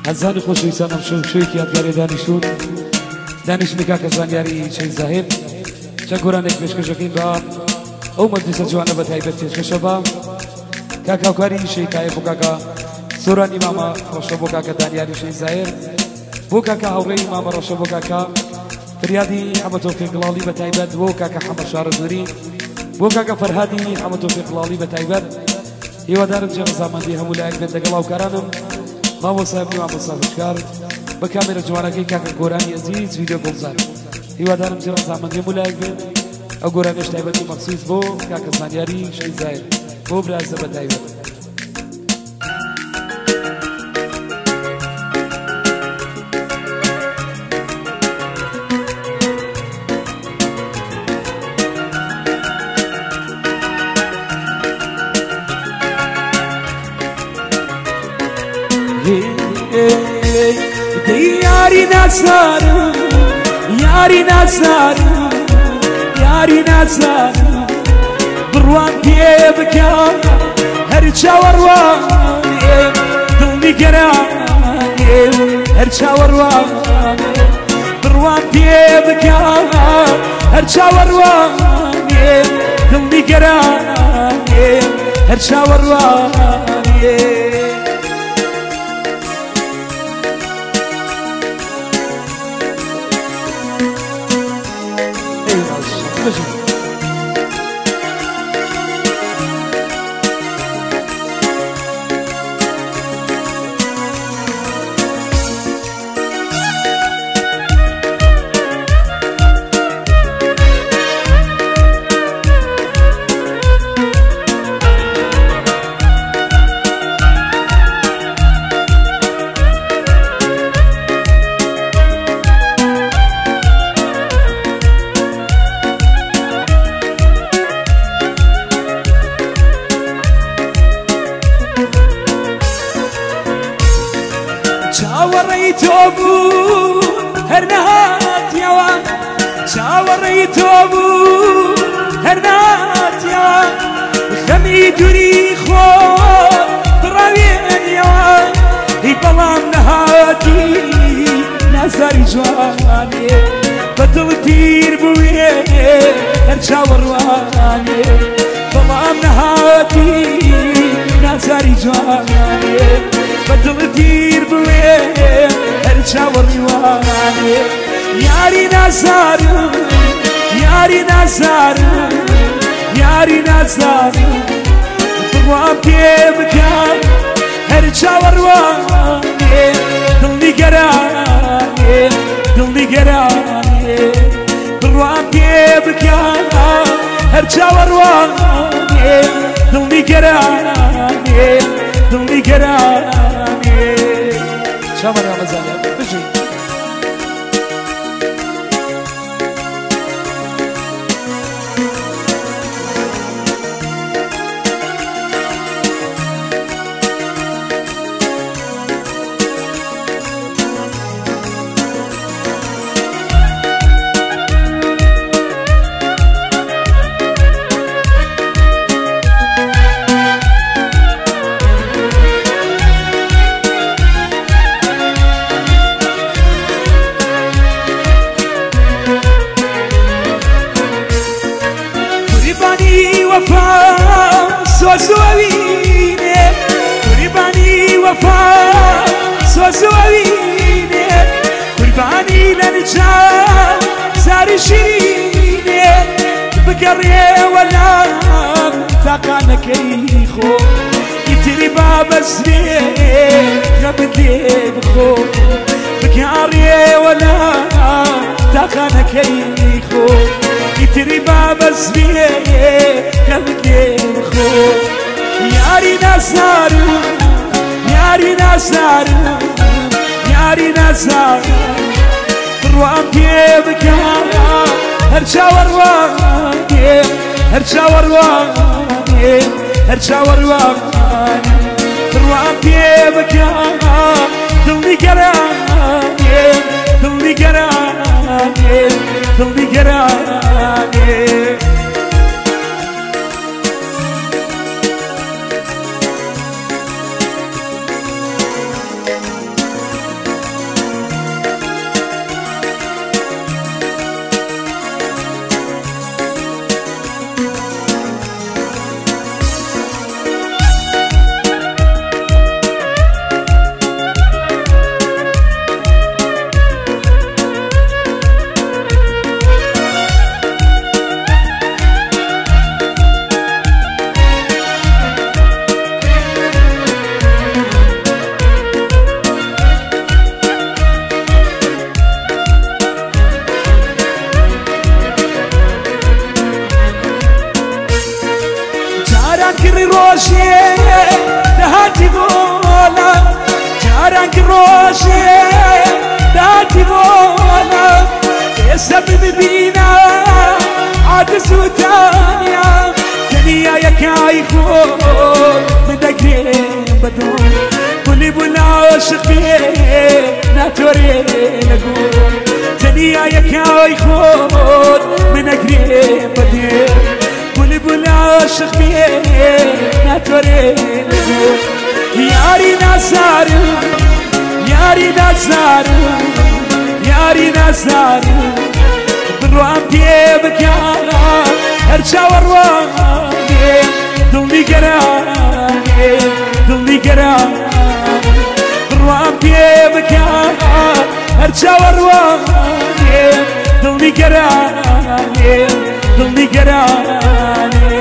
ئەزانی خۆشەویستان ئەم شەو شەوێکی یادگاری دانیشتون دانیشتنی کاکە زانیاری شەهید زاهیر چەند گۆرانێک پێشکەشەکەین بە ئەو مەجلیسە جوانە بە تایبەت پێشکەشە بە کاکە هاوکاری شەهید تایب بۆ کاکە سۆرانی مامە ڕەشە بۆ کاکە دانیاری شەهید زاهیر بۆ کاکە هاوڕێی مامە ڕەشە بۆ کاکە فریادی حەمە تۆفیق گڵاڵی بە تایبەت بۆ کاکە حەمە شارەزووری بۆ کاکە فەرهادی حەمە تۆفیق گڵاڵی بە تایبەت هیوادارم جێ ڕەزامەندی هەموو لایەک بێت لەگەڵ هاوکارانم مامۆستا ابنی مامۆستا خوشکار بە کامێرە جوانەکەی کاکە گۆرانی ئەزیز ڤیدیۆ گوڵزار هیوادارم جێ ڕەزامەندی هەموو لایەک بێت ئەو گۆرانیش تایبەتی مەخسوس بۆ کاکە زانیاری شەهید زاهیر بۆ برازە بە تایبەت. یاری نازارم یاری نازارم یاری نازارم بڕوان پێ بکە هەر چاوەڕوانێ دڵ نیگەرانێ هەر چاوەڕوانێ بڕوان پێ بکە هەر چاوەڕوانێ دڵ نیگەرانێ هەر چاوەڕوانێ. چاوەڕێی تۆ بوو هەر نەهاتیەوە چاوەڕێی تۆ بوو هەر نەهاتیەوە خەمی دووری خۆ بڕاوێنیەوە هی بەڵام نەهاتی نازاری جوانێ بە دڵ پیر بووێ هەر چاوەڕوانێ بەڵام نەهاتی نازاری جوانێ بە دڵ پیر بوێ هەر چاوەڕیوانێ یاری نازارم یاری نازارم یاری نازارم بڕوام پێ بکە هەر چاوەڕوانێ دڵ نیگەرانێ دڵ نیگەرانێ بڕوام پێ بکە هەر چاوەڕوانێ دڵ نیگەرانێ دڵ نیگەرانێ. چاوەڕ ڕەمەزانە بژی. قوربانی وەفا سۆزوەوینێ قوربانی وەفا سۆزوەوینێ قوربانی لە نجا زاری شیرینێ بگەڕێ وەلام تاقانەکەی خۆ ئیتری با بەزرێ غەمت لێ بخۆ بگەڕێ وەلام تاقانەکەی خۆ ئیتری با بەزرێ غەمت لێ بخۆ یاری نازارم یاری نازارم یاری نازارم بڕوام پێ بکە هەر چاوەڕوانێ هەر چاوەڕوانێ هەر چاوەڕوانێ بڕوام پێ بکە دڵ نیگەرانێ دڵ نیگەرانێ دڵ نیگەرانێ. یەکای خۆت من دەگرێ بەدڵ بولی بول عاشق بێ ناتۆرێ لەگۆ تەنیا یەکای خۆت من ئەگرێ بەدێ بولی بول عاشق بێ ناتۆرێ لەگۆ یاری نازارم یاری نازارم یاری نازارم بڕوام پێ بکە هەر چاوەڕوان بێ دڵنی گەرانێ دڵنی گەران بڕوام پێ بکە هەر چاوەڕوان بێ دڵنی گەرانێ دڵنی گەرانێ.